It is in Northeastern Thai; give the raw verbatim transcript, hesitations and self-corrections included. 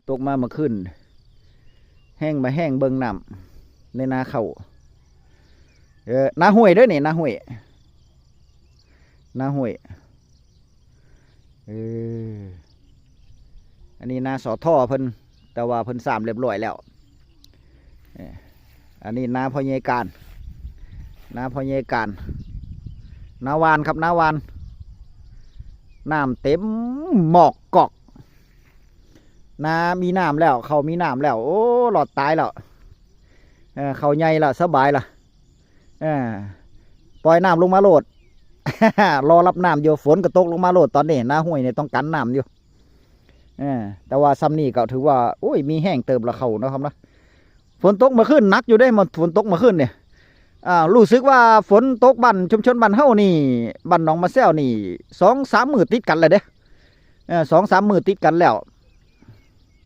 ตกมาเมื่อคืน แฮงมาแฮงเบิ่งน้ำในนาข้าว เออ นาห้วยเด้อนี่ นาห้วย นาห้วย เออ อันนี้นาสอทอเพิ่น แต่ว่าเพิ่นสามเรียบร้อยแล้ว เออ อันนี้นาพ่อใหญ่การ นาพ่อใหญ่การ นาหว่านครับ นาหว่าน น้ำเต็มหมอกกอก นามีน้ำแล้ว ข้าวมีน้ำแล้ว โอ้ รอดตายแล้ว เออ ข้าวใหญ่แล้ว สบายละ เออ ปล่อยน้ำลงมาโลด รอรับน้ำอยู่ ฝนก็ตกลงมาโลดตอนนี้ นาห้วยเนี่ยต้องกันน้ำอยู่ เออ แต่ว่าส่ำนี้ก็ถือว่า โอ้ย มีแฮงเติบละข้าวเนาะครับเนาะ ฝนตกเมื่อคืนหนักอยู่เด้ มันฝนตกเมื่อคืนเนี่ย อ่า รู้สึกว่าฝนตกบ้านชุมชนบ้านเฮานี่ บ้านหนองมะแซวนี่ สองสามมื้อติดกันเลยเด้ เออ สองสามมื้อติดกันแล้ว